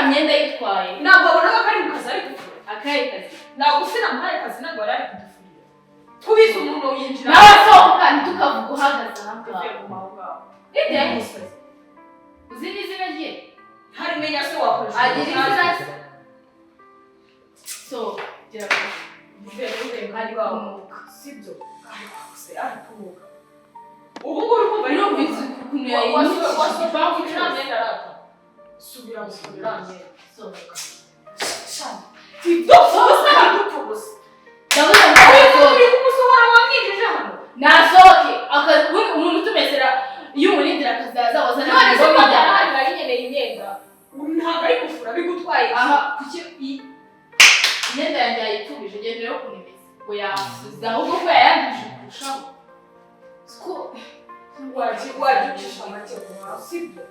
Myenda yitwaye. Ntabwo wabonaga ko ari mu kazi ari gufura? Akahe kazi? Ntabwo sinamuhaye akazi, ntabwo yari ari kudufurira. Kubiza umuntu yinjira. Nawe sohoka, ntitukavuga uhagaze aha ngaha. Tuvuye mu aho ngaho. Inde? Uzi n'izina rye? Ntarimenya se wakoresha? Agira izina se? Sohoka, gera kure. Tuvuye muri Ari aho ngaho. kumuka. Sibyo se? Ari kumuka ubu ngubu, uri kumva? Urumva ukuntu yayinukishije igipangu cyose. Myenda arata, subira gusubira myenda. Sohoka. Tidupfa ubusa, ntidupfa ubusa. Ndavuze ngo sohoka. Uri kumusohora, wamwinjije hano. Nasohoke. Ubundi umuntu utumesera iyo umurindira akazaza wazana. None se ko ibijyana. adahari, nari nkeneye imyenda, ntabwo ari gufura, bigutwaye iki? Aha kuki imyenda yanjye yayitubije? Genda urebe ukuntu imeze, ngo yasubiza ahubwo ko yayanduje kurushaho. Ko Wajya ucisha make ku muntu, sibyo?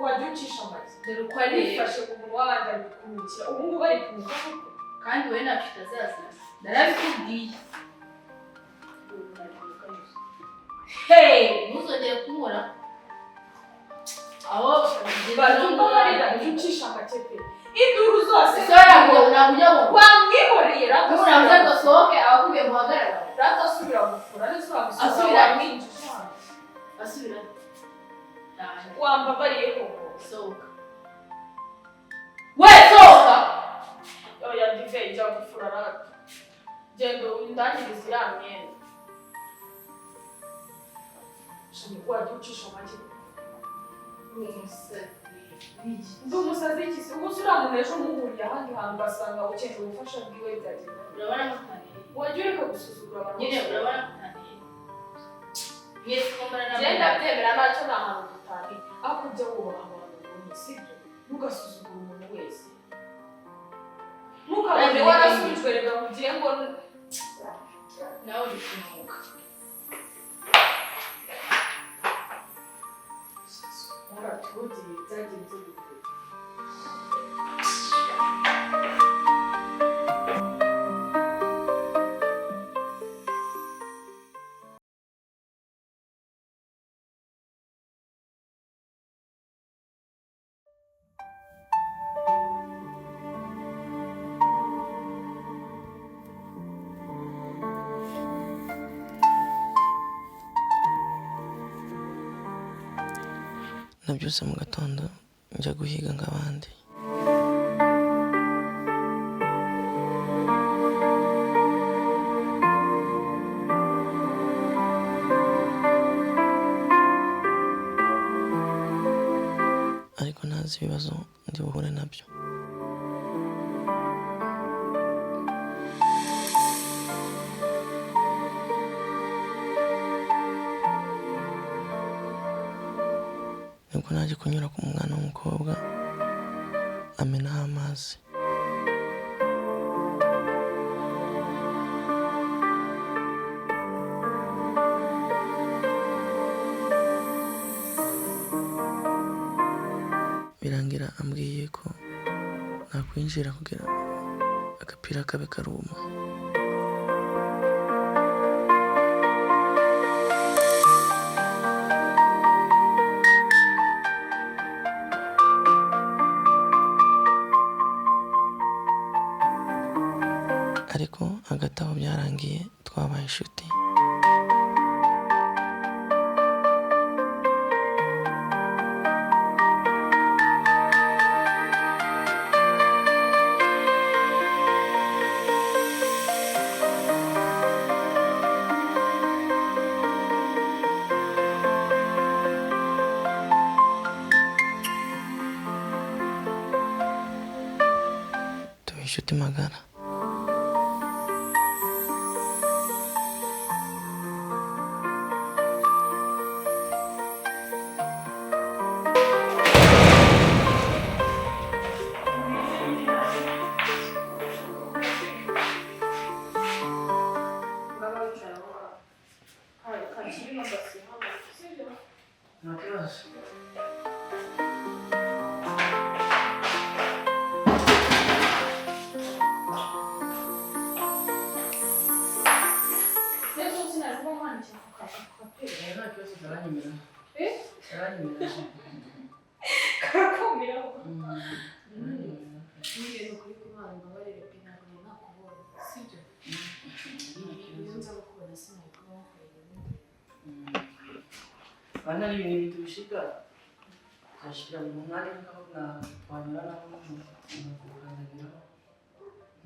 Wajya ucisha make. Dore uko areba. Wifashe ku munwa w'abandi, ari kukurukira ubu ngubu, ari kunuka koko. Kandi wowe ntacyo utazazana, narabikubwiye. Hey! Ntuzongere kunkora aho. Batumbabarira, jya ucisha make pe, induru zose. Sora ngo ntabwo ujya wumva. Wamwihoreye rata. Uravuze ngo sohoke, abakubwiye ngo uhagarare. Rata, asubira gufura nese uramusura? Asubira. Wamwinjije hano. Asubira. Wambabariye koko. Sohoka we, sohoka. Oya Dive, jya gufura rata, genda undangirize iriya myenda. Shani, wajya ucisha make. Umusazi. Ndi umusazi iki se? Ubu se uriya muntu ejo muhuriye ahandi hantu ugasanga ukeneye ubufasha bwiwe, byagenda bite? Urabona ko utaniye. Wajya ureka gusuzugura abantu Nyine. bose. Urabona ko utaniye mwese ko mbona nawe. Genda byemera, ntacyo, nta hantu dutaniye, ariko ujya wubaha abantu ubonye, sibyo? Ntugasuzugure umuntu wese, ntukabone warasubijwe reka mugire ngo Nawe uri kunuka. Waratugiye, byagenze bite? Nabyutse mu gatondo njya guhiga nk'abandi. Ariko ntazi ibibazo ndi buhure nabyo. Nibwo naje kunyura ku mwana w'umukobwa, amenaho amazi. Birangira ambwiye ko nakwinjira kugira agapira kabe karuma. Ariko hagati aho byarangiye twabaye inshuti, tuba inshuti magara. Ngaba wicara aho ngaho. Kakiri basi hano, sibyo? Nta kibazo. Bana ni ibintu bishika byashikira mu mwanya nkaho na twanyura naho n'umuntu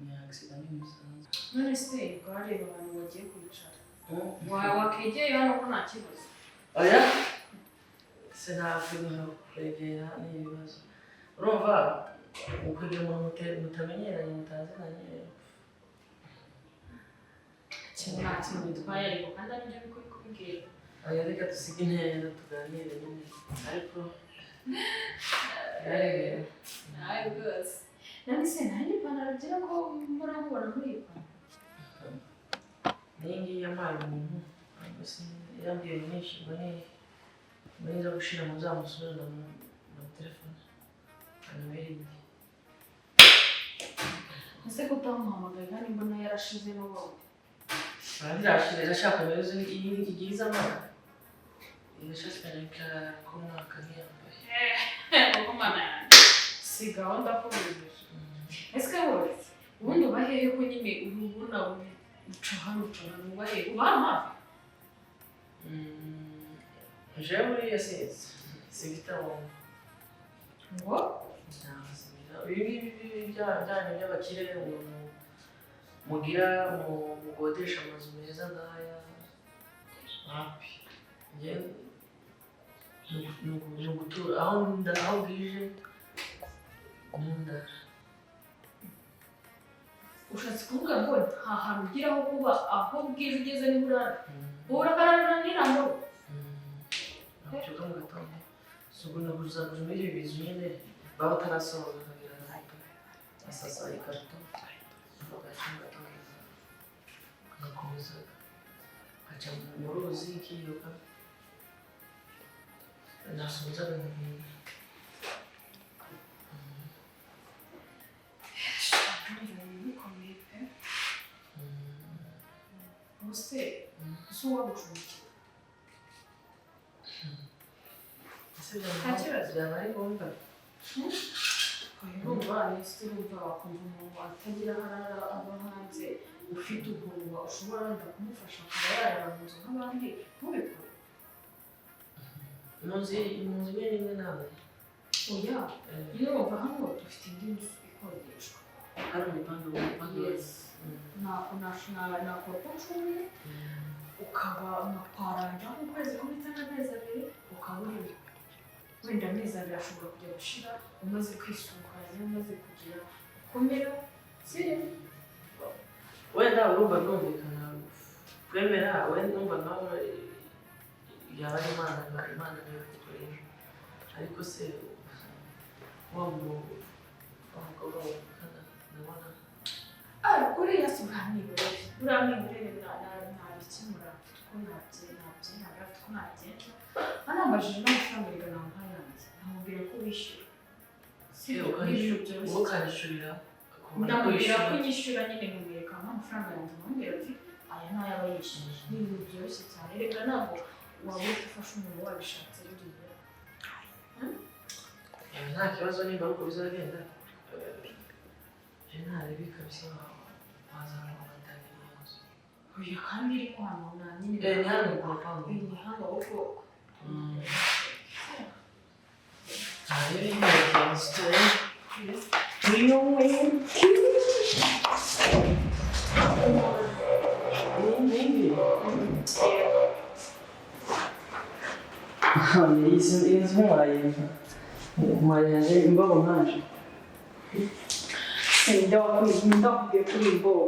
ni accident n'ibisanzwe. None se bwareba abantu bagiye kwicara wakegeye hano ko nta kibazo? Oya, sinakwiga kwegera n'ibibazo. Urumva ukwegera umuntu mutamenyeranye, mutaziranye. Nta kintu bitwaye ariko kandi aribyo bikwiye kubwira. Oya, reka dusige intera tuganire nyine, ariko yaregera. Nawe rwose, none se nta n'ipantaro ugira ko muramubona muri iyi pantaro? N'iyi ngiyi yampaye umuntu, ariko yambwiye nyinshi ngo ni niza gushira muzamusubire ndamutelefone hanyuma irindi. Ese ko utamuhamagaye kandi mbona yarashize n'ubundi? Irashira, irashaka meza igize amara irashaka k'umwaka ntiyambaye. Kuko mana yanjye. Si gahunda ko bimeze. Ese wowe ubundi uba hehe, ko nyine urubona uca hano, uca hano, uba hehe? Uba hano hafi? Jewe buriya simfite aho. Ngo? Ibi ngibi byanyu by'abakire mugira mugodesha amazu meza nk'aya, wapi. Njye ni ugutura aho aho bwije nkundara. Ushatse kuvuga ngo nta hantu ugira ho kuba, aho bwije ugeze niho urara? Wowe urakarara n'irambo? Nabyuka mu gatondo sugunaguzaguza muri ibi bizu nyine baba batarasohoka, nkagira asasa ikarito, bugacya mu gatondo ngakomeza nkaca mu ruzi nkiyoga, nasubiza nkagenda. Bikomeye pe. Ubuse ese uwagucumbikira? Ese byaba Nta kibazo. Byaba ari ngombwa? Urumva nese, urumva wakumva umuntu atagira aho arara, aba hanze, ufite ukuntu ushobora wenda kumufasha akaba yarara mu nzu nk'abandi, ntubikore? Mu nzu imwe n'imwe nawe? Oya, nyine urumva hano dufite indi nzu ikodeshwa. Hano mu gipangu? Yes. Nakora uko nshoboye, ukaba nkakwaranja nk'ukwezi kumwe cyangwa amezi 2, ukaba urimo. Wenda amezi 2 ashobora kujya gushira umaze kwisunganya, umaze kugira ukomera, sibyo? Wenda urumva birumvikana kwemera, wenda numva nawe yaba ari Imana, niyo kukureba. Ariko se wa mukobwa wavukana ndabona. Ah, uriya si buriya mwihorere, nabikemura, mfite uko nabyemera, mfite uko nabigenza. Anambajije n'amafaranga, reka namuha yanjye, namubwira ko wishyura. Si ibintu byoroshye. Wowe ukanyishyurira? Ndamubwira ko nyishyura nyine, nkamwereka nk'amafaranga yanjye, nkamubwira ati aya ni ayaba yishyuye. Ni ibintu byoroshye cyane reka, ntabwo waba ufasha umuntu wabishatse buriya. Nta kibazo nimba ari uko bizagenda. Je ntarebi kabisa, wazana ugatangira iyo nzu. Oya, kandi irimo hano na nyine. Ni hano ku rupangu? Ni hano ahubwo. Ntarebi nyine inzu turebe. Iyi iyi nzu murayemba murayenje imbogo nkanje. Ndakubwiye kuri imbobo,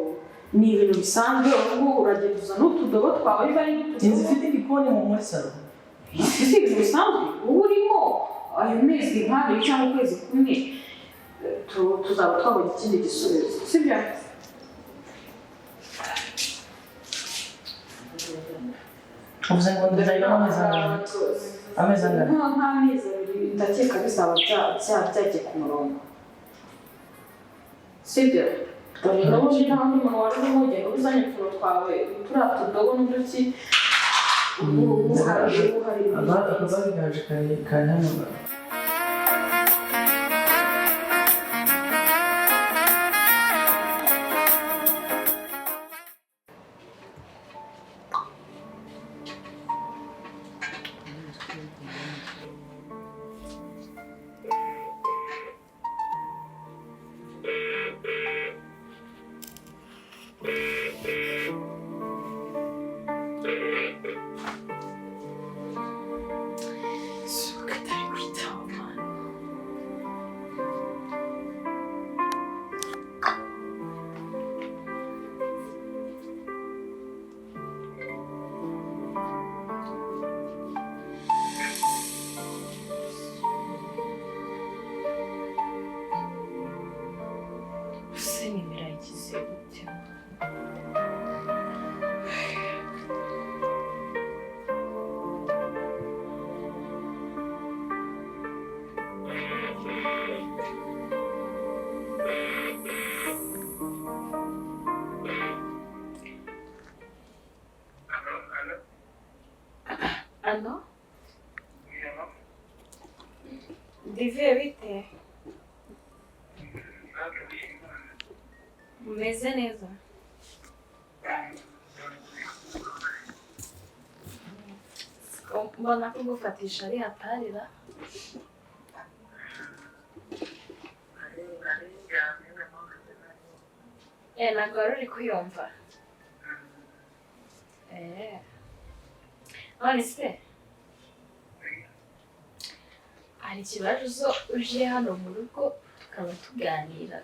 ni ibintu bisanzwe. Ubu uragenda uzana utudobo twawe, biba ari Inzu n'utudobo. ifite igikoni muri salo? Si ibintu bisanzwe. Uba urimo ayo mezi nk'abiri cyangwa ukwezi kumwe, tuzaba twabonye ikindi gisubizo, sibyo? Uvuze ngo ndazayibamo amezi angahe, amezi angahe? Nk'amezi 2 ndakeka bizaba byagiye ku murongo, sibyo? Dore n'ubundi nta wundi muntu wari urimo, ugenda uzanye utuntu twawe, turiya tudobo n'uduki. Ubu hari ibintu. Akabagi kaje kari hano. Allo? Dive bite? Umeze neza? Mbona kugufatisha ari hatarira. Ntabwo wari uri kuyumva. None se hari ikibazo uje hano mu rugo tukaba tuganira?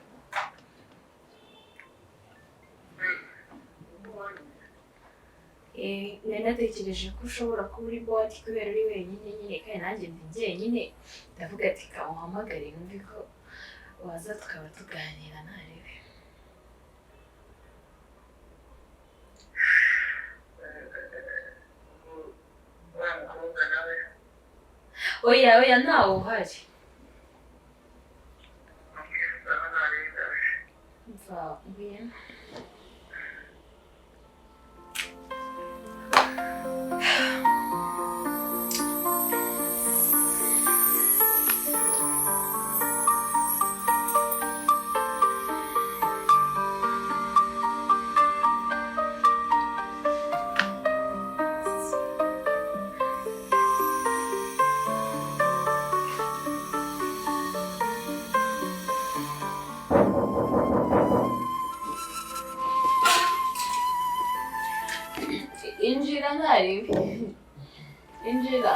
Nari natekereje ko ushobora kuba uri bored kubera uri wenyine nyine, kandi nanjye ndi jyenyine, ndavuga ati kamuhamagare numve ko waza tukaba tuganira ntarebe. Oya oya ntawe uhari. Mva ngwino. Injira ntaribi. Injira.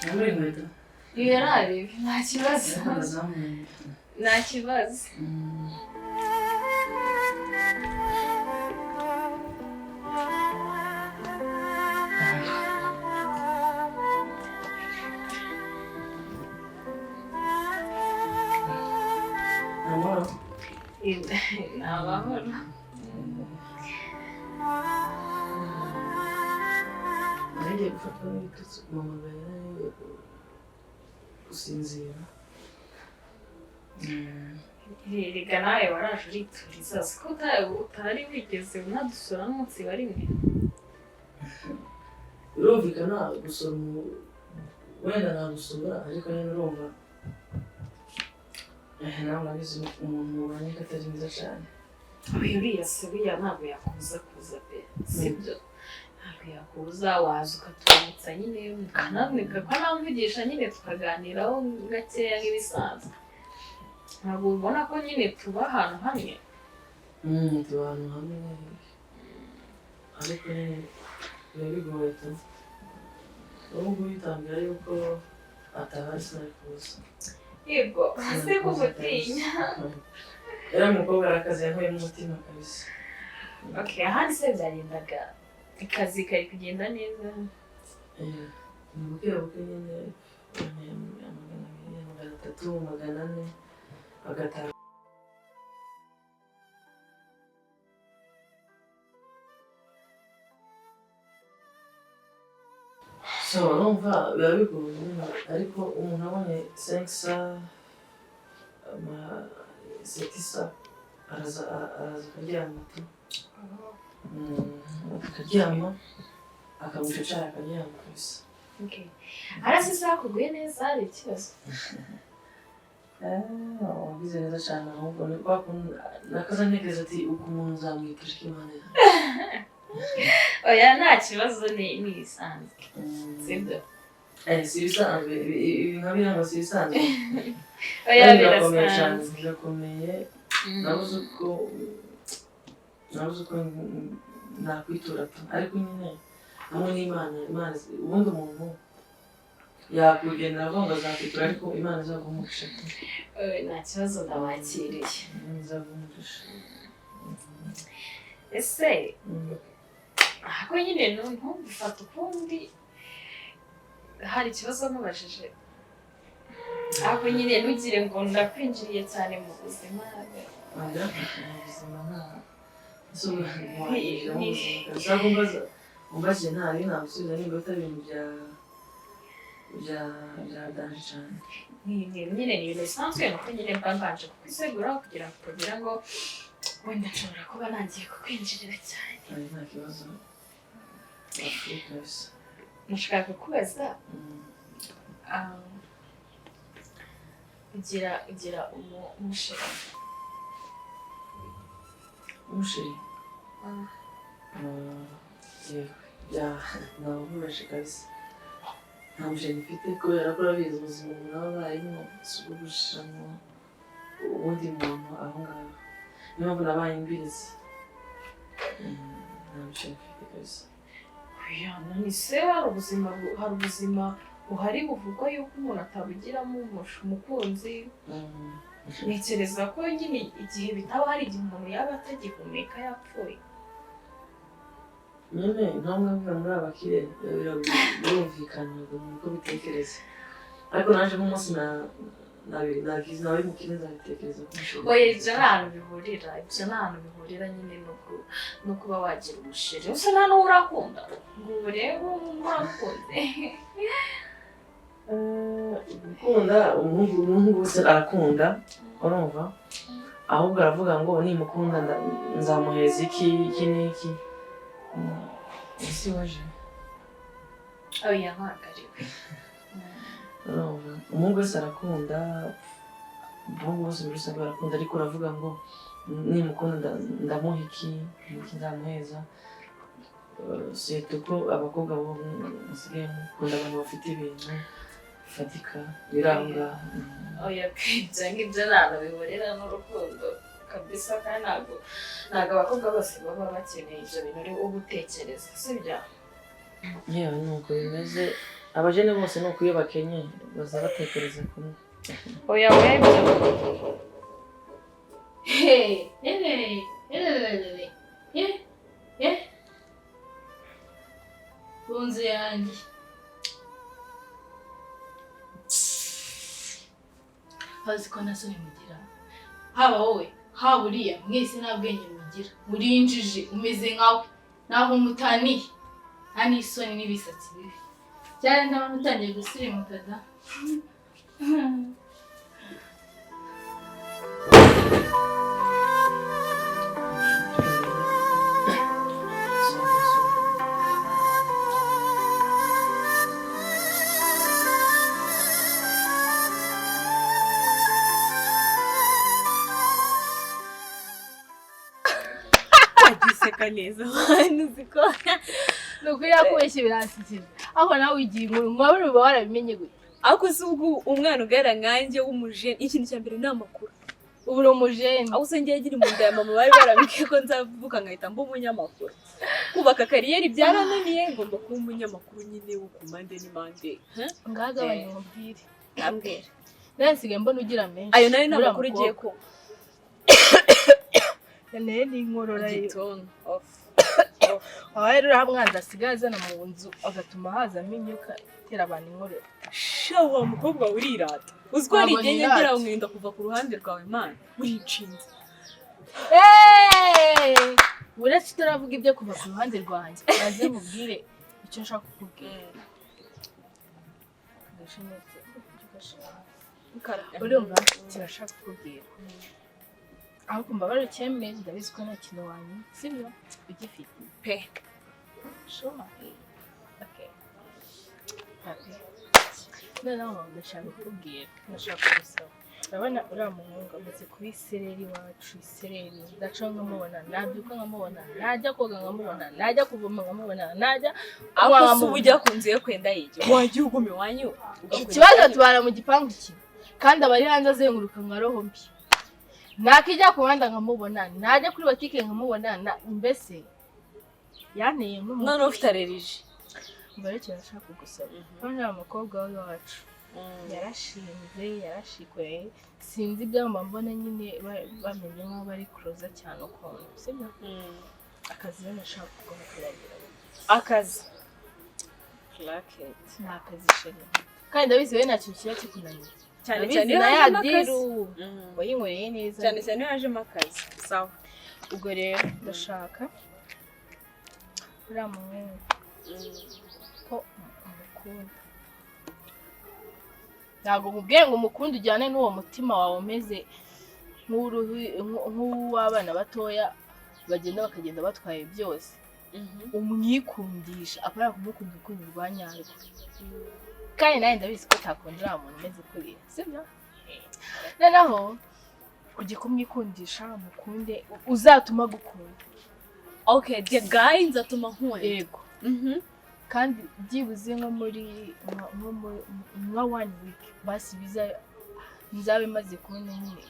Nambara inkweto. Iyo ntaribi nta kibazo. Nta kibazo. Amahoro. Ni amahoro. Nagiye gufatwa n'ibitotsi mama yari gusinzira. Erega nawe waraje urituriza, siko utari wigeze unadusura n'umunsi wa rimwe. Birumvikana gusura wenda nagusura, ariko nyine urumva nawe urabizi umuntu mubanye ko atari mwiza cyane. Oya uriya se buriya ntabwo yakuza kuza pe, sibyo? Ntabwo yakuza, waza ukaturamutsa nyine, ukanamvugisha nyine tukaganiraho gakeya nk'ibisanzwe. Ntabwo ubona ko nyine tuba ahantu hamwe? Tuba ahantu hamwe, ariko nyine biba bigoye tu. Ubu ngubu bitambwira yuko atahari sinari kuza. Yego, se kumutinya. Yari umukobwa arakaze yankuyemo umutima kabisa. Okay, ahandi se byagendaga, akazi kari kugenda neza? Ni buke buke nyine, 200, 300, 400, 500. So urumva biba bigoye nyine, ariko umuntu abonye 500, 700 araza akaryama tu. Akaryama, akamuca icyayi akaryama kabisa. Okay. Arasi isaha kuguye neza hari ikibazo? Wagize neza cyane, ahubwo nakaza ntekereza ati uku umuntu nzamwitura Imana yanjye. Oya nta kibazo, ni ibisanzwe. Sibyo? Si ibisanzwe, ibi nka biriya ngo si ibisanzwe. Oya birakomeye cyane, birasanzwe. birakomeye. Nabuze uko nakwitura tu, ariko nyine hamwe n'Imana, Imana ubundi umuntu yakwigendera avuga ngo azakwitura, ariko Imana izaguha umugisha tu. Nta kibazo, ndabakiriye. Imana izaguha umugisha. Ese ahubwo nyine ntubifate ukundi, hari ikibazo nkubajije, ahubwo nyine ntugire ngo ndakwinjiriye cyane mu buzima. Oya, mu buzima nta umbajije ntayo nagusubiza nimba atari ibintu bya danje cyane. Nyine ni ibintu bisanzwe, nuko nyine mba mbanje kukwiseguraho kugira ngo utagira ngo wenda nshobora kuba nangiye kukwinjirira cyane. Nta kibazo. Kabisa. Nashaka kukubaza, ugira umuchéri? Umuchéri? Yewe, ya, ntabwo kabisa, nta muchéri mfite, kubera ko urabizi ubuzima umuntu aba abayemo si ubwo gushiramo uwundi muntu aho ngaho. Niyo mpamvu nabaye mbizi. Nta muchéri mfite kabisa. Oya, none se hari ubuzima buhari buvugwa yuko umuntu atabugiramo umukunzi? Ntekereza ko nyine igihe bitaba, hari igihe umuntu yaba atagihumeka, yapfuye. Nyine nta mwabwira muri abakire, birumvikana uko bitekereza, ariko naje nk'umunsi nagize nawe mukire nzabitekereza ko umuchéri. Oya, ibyo nta hantu bihurira, ibyo nta hantu bihurira nyine no kuba wagira umuchéri. Usa nta n'uwo urakunda ngo ubu rero uramukunze? Gukunda umuhungu wese arakunda, urumva? Ahubwo aravuga ngo nimukunda nzamuhereza iki, iki n'iki. Ese waje? Oya, ntabwo ari we. Urumva, umuhungu wese arakunda, abahungu bose muri rusange barakunda, ariko uravuga ngo nimukunda ndamuha iki, iki nzamuheza. Surtout ko abakobwa bo musigaye mukunda abantu bafite ibintu bifatika biri aho ngaho. Oya pe, ibyo ngibyo nta hantu bihurira n'urukundo kabisa, kandi ntabwo abakobwa bose baba bakeneye ibyo bintu uri uba utekereza, sibyo? Yewe, ni uko bimeze. Abajene bose ni uko, iyo bakenye baza batekereza kumwe. Oya, oya, ibyo Hey, hey, hey, hey, hey. Ku nzu yanjye. Azi ko nta soni mugira. Haba wowe, haba uriya, mwese nta bwenge mugira. Muri injiji, umeze nkawe. Ntaho mutaniye. Nta n'isoni n'ibisatsi bibi. Cyane ndabona utangiye gusirimuka da. Wagiseka neza wani, uzi ko Ni ukuri yakubeshye, biransekeje. Ariko nawe wigira inkuru, nkaba uba warabimenye gute? Ariko si ubwo umwana ugara nkanjye w'umujene, ikintu cya mbere ni amakuru. Ubu uri umujene. Aho usengeye nkiri mu nda ya mama bari barabwiye ko nzavuka nkahita mba umunyamakuru. Kubaka carrière byarananiye, ngomba kuba umunyamakuru nyine wo ku mpande n'impande. Ngagabanye nkubwire. Ambwira. Nawe nsigaye mbona ugira menshi. Ayo nayo ni Uriya amakuru ugiye mukobwa. ko Nayo ni inkorora yo. igituntu off. Aho rero uriya mwanzi asigaye azana mu nzu agatuma hazamo imyuka itera abantu inkorora. Sha, wa mukobwa, urirata. Uzi ko hari Ntabwo igihe nirata. ngera nkirinda kuva ku ruhande rwawe, mana urinshinze. Hey! Uretse utaravuga ibyo kuva ku ruhande rwanjye, maze mubwire icyo nshaka kukubwira. Urumva, kirashaka kukubwira, ahubwo mbabare ucyemere, ndabizi ko nta kintu wanyuma, sibyo? Ugifite Pe. Sure. Okay. Papi. Noneho ndashaka kukubwira, ndashaka kugusaba. Urabona uriya muhungu amaze kuba isereri iwacu, isereri. Ndaca nkamubona, nabyuka nkamubona, najya koga nkamubona, najya kuvoma nkamubona, najya Aho kunywa se uba nkamubona. ujya ku nzu yo kwenda yigira, wajya uguma iwanyu ugakwenda Ikibazo, iwanyu. tubana mu gipangu kimwe, kandi aba ari hanze azenguruka nka roho mbi. Nakijya ku muhanda nkamubona, najya kuri botike nkamubona, mbese yanteye nk'umuntu. Noneho ufite allergie. Umva rero, ikintu nshaka kugusaba. Urabona uriya mukobwa w'iwacu yarashinze, yarashikoreye, sinzi ibyamba, mbona nyine bameze nk'aho bari kuroza cyane ukuntu, sibyo? Akazi rero nashaka kuguha karagira. Akazi Claquette. Ni akazi, chéri, kandi ndabizi wowe nta kintu kiba kikunaniye. Cyane Ndabizi cyane iyo na ya hajemo akazi. deal wayinkoreye neza. Cyane cyane iyo hajemo akazi, sawa. Ubwo rero ndashaka uriya muhungu ko umukunda. Ntabwo nkubwiye ngo umukunde ujyane n'uwo mutima wawe umeze nk'uw'abana batoya bagenda bakagenda batwaye byose. Umwikundisha, apana kumukunda urukundo rwa nyarwo. Kandi nawe ndabizi ko utakunda uriya muntu umeze kuriya, sibyo? Noneho ujye kumwikundisha, mukunde, uzatuma agukunda. Okay, the guy nzatuma nkunda. Yego. Kandi byibuze nko muri nko muri nka one week basi, biza nzabe maze kubona nyine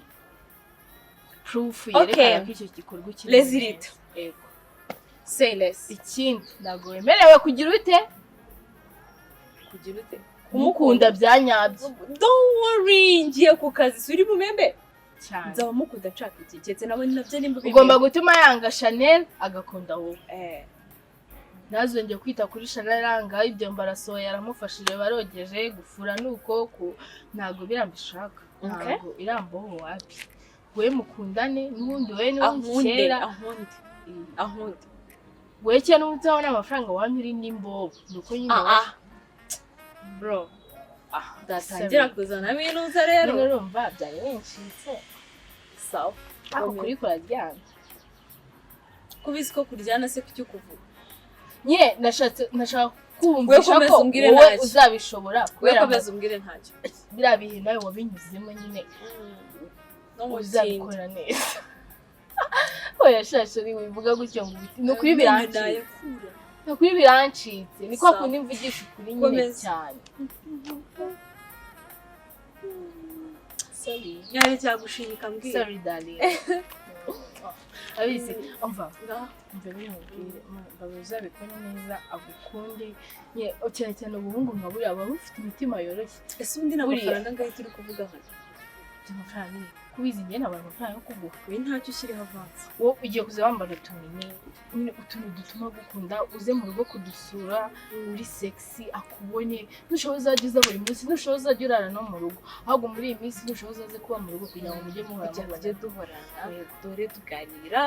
proof yerekana ko icyo gikorwa ukiri. Result. Yego. Say less. Ikindi, ntabwo wemerewe kugira ute? Kugira ute? Kumukunda bya nyabyo. Don't worry, ngiye ku kazi, si uri bumembe? Cyane. Nzaba mukunda nshaka iki, keretse nabo nabyo nimba. Ugomba gutuma yanga Chanel agakunda wowe. Eh. Ntazongere kwita kuri Chanel, aranga ibyo, mbarasohoye, aramufashije, barogeje, gufura nuko ntabwo birambishaka. Ntabwo iramboho wapi. We mukundane n'ubundi, we n'ubundi Ahunde. kera. Ahunde, ahunde. We kera n'ubundi utabona amafaranga wamye uri n'imbobo, nuko nyine. Ah ah, bro, udatangira kuzana minuza rero. Nyine urumva byari bincitse. Sawa. Ariko kuri kuraryana. Kubizi ko kuryana se, kuki ukuvuga? Nyine nashatse, nashaka kumvisha We komeza ko umbwire wowe ntacyo. uzabishobora We kubera komeza umbwire ntacyo. Biriya bihe nawe wabinyuzemo nyine. No mu kindi. Uzabikora neza. Oya shasha, wivuga gutyo ngo ni ukuri birancitse. Nayakura. Ni ukuri birancitse, ni kwa Sawa. kundi mvugisha ukuri nyine. Komeza. Cyane, sorry. Nyari cyagushinyika, mbwira. Sorry darling, abizi, umva, umva bimubwire mbabe uzabikore neza, agukunde nyine, cyane cyane ubuhungu nka buriya buba bufite imitima yoroshye. Ese ubundi ni Buriya. amafaranga angahe turi kuvuga hano? Ibyo mafaranga nyine kubizi, njye nabona amafaranga yo kuguha. We ntacyo ushyiriho avance. Wowe ugiye kuza wambara utumini nyine, utuntu dutuma gukunda, uze mu rugo kudusura uri sexy, akubone. Nushobora uzajya uza buri munsi, nushobora uzajya urara no mu rugo. Ahubwo muri iyi minsi nushobora uzaze kuba mu rugo kugira ngo mujye muhora Kugira mubona. tujye duhorana, dore tuganira,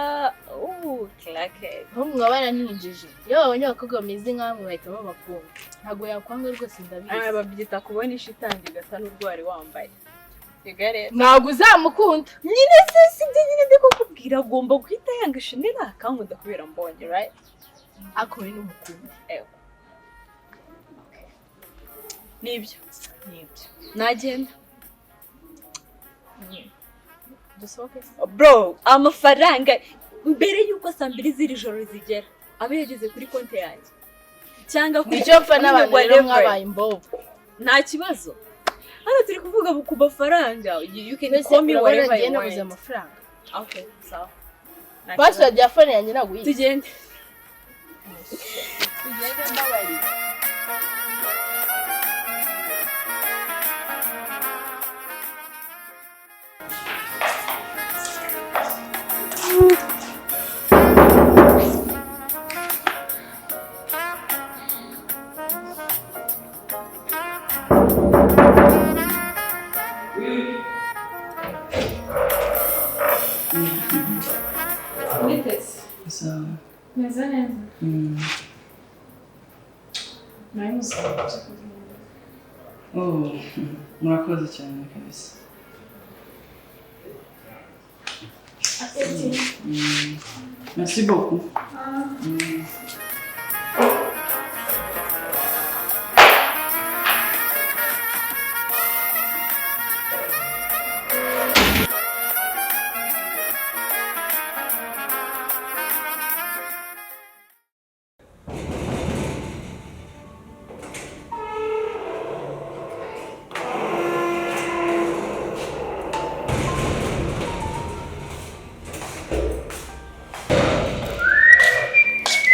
claque. Ahubwo mwaba baraninjije, iyo babonye abakobwa bameze nkamwe bahita babakunda. Ntabwo yakwanga rwose, ndabizi. Babyita kubona ishitangi igasa n'urwo wari wambaye. Rega rero. Ntabwo uzamukunda. Nyine se sibyo nyine ndi kukubwira, agomba guhita yanga Chanel akankunda kubera mbonye, right? Ariko wowe n'umukunda. Nibyo. Nibyo. Nagenda. Dusohoke se? Bro, amafaranga mbere y'uko saa 2 z'iri joro zigera abe yageze kuri konti yanjye cyangwa kuri Nicyo mpfa n'abantu rero whatever. mwabaye imbobo. Nta kibazo, hano turi kuvuga ku mafaranga. You can Mbese call me urabona whatever ngiye you nabuze want. amafaranga. Okay, sawa. Nta kibazo. Password ya phone yanjye ntabwo uyizi. Tugende. Tugende, mbabarira. Niteze. Sawa. Meze neza. Nawe musaba ibyo kurya. Oh, murakoze cyane kabisa. Merci beaucoup.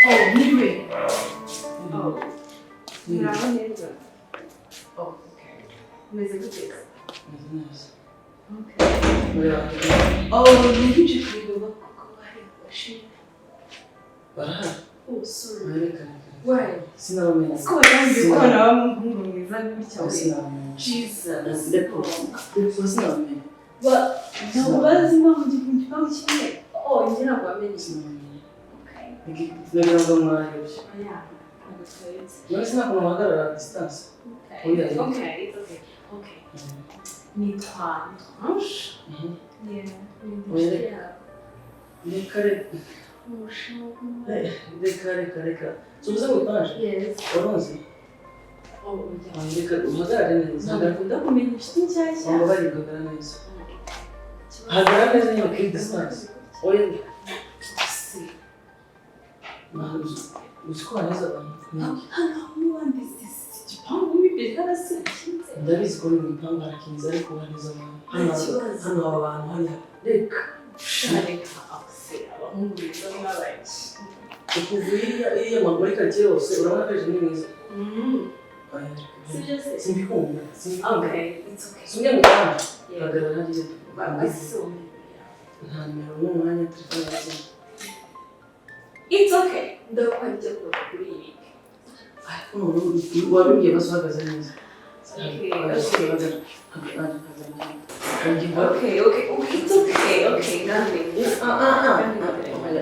Oh, mwiriwe. Oh. Muraho neza. Oh, okay. Meze gute? Meze neza. Okay. Muraho. Oh, nibyo kureba kuko hari abashinzwe. Barahari. Oh, sorry. Mwerekane. Why? Sinabamenya. Siko batangiye kubona umuhungu mwiza gutya we. Sinabamenya. Jesus. Depo. Depo sinabamenya. Ba, ntabwo bazi impamvu mu gipangu kimwe. Oh, njye ntabwo bamenye. Sinabamenya. Okay. Ndagira ngo mwayobye. Oya, ntabwo twayobye. None sinakuntu muhagarara distance. Okay. Oya, It's okay, it's okay. Okay. Nitwa Ange. Mhm. Yeah. Oya, reka. Reka reka. Reka reka reka. Subiza ngo utaje. Yes. Waronze. Oh, yeah. Reka uhagarare neza. Ntabwo akunda kumenya inshuti nshyashya. Wambabarire uhagarara neza. Hagarara neza nyine kuri distance. Oya. Uzi ko waneza abantu. Hano n'uwanditse igipangu mo imbere harasinze. Ndabizi ko mu gipangu harakinze ariko waneza abantu. Nta kibazo. Hano haba abantu hariya. Reka. Reka se abahungu beza mwabaye. Ukuva iriya muri karitsiye yose urabona ko ejo ni mwiza. Oya, reka. Sibyo se? Simbikunda. Simbikunda. Okay, it's okay. Simbya ngo utaje. Yeah. Hagarara hariya. Basi Nta nimero n'umwanya telefone yazimye. It's okay. Ndakora ibyo kuva kuri ibi. Ariko noneho wabimbwiye basi uhagaze neza. Okay, Okay. Okay, okay, okay, it's okay, okay, nothing.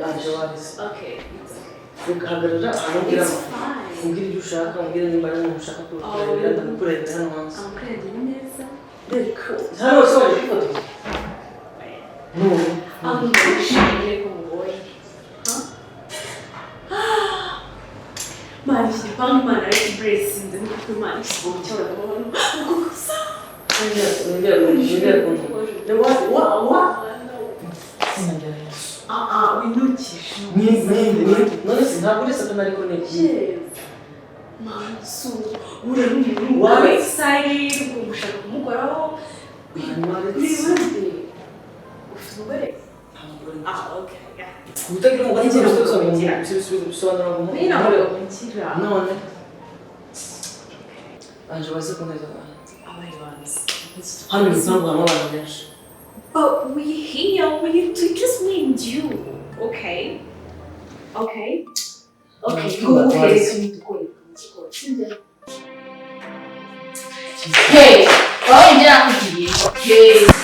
Aje wahise. Okay, it's okay. Reka hagarara ahantu umbwira It's fine. umbwira ibyo ushaka, umbwire nimba ari umuntu ushaka kurebera, ndakurebera hano hanze. Amukureba neza. Reka hano hose waje kwifotoza. No. Nishimiye ko mubonye. Mana iki gipangu Imana yarakiburesinze nuko Imana isibo cyabona uko gusa. Wongera wongera wongera. Wa wa. Izina rya Yesu. Ah ah, winukishe. Ni ni ni. None se ntabwo uri satani ariko ni iki? Yes. Mansu, urarumu. Why? Excited, gushaka kumukoraho. Hanyuma Uri retse. bande. Ufite umugore? Ntabwo Ah, okay. Yeah. Kutagira umugore bisobanura ngo Ni ntabwo nkira. None Anje waze kuneza abantu. Abaye banzi. Hano mu gipangu habamo abantu benshi. But we here, we just me and you, okay? Okay? Okay, Mm, okay. Hey, wabonye ibyo nakubwiye? Hey.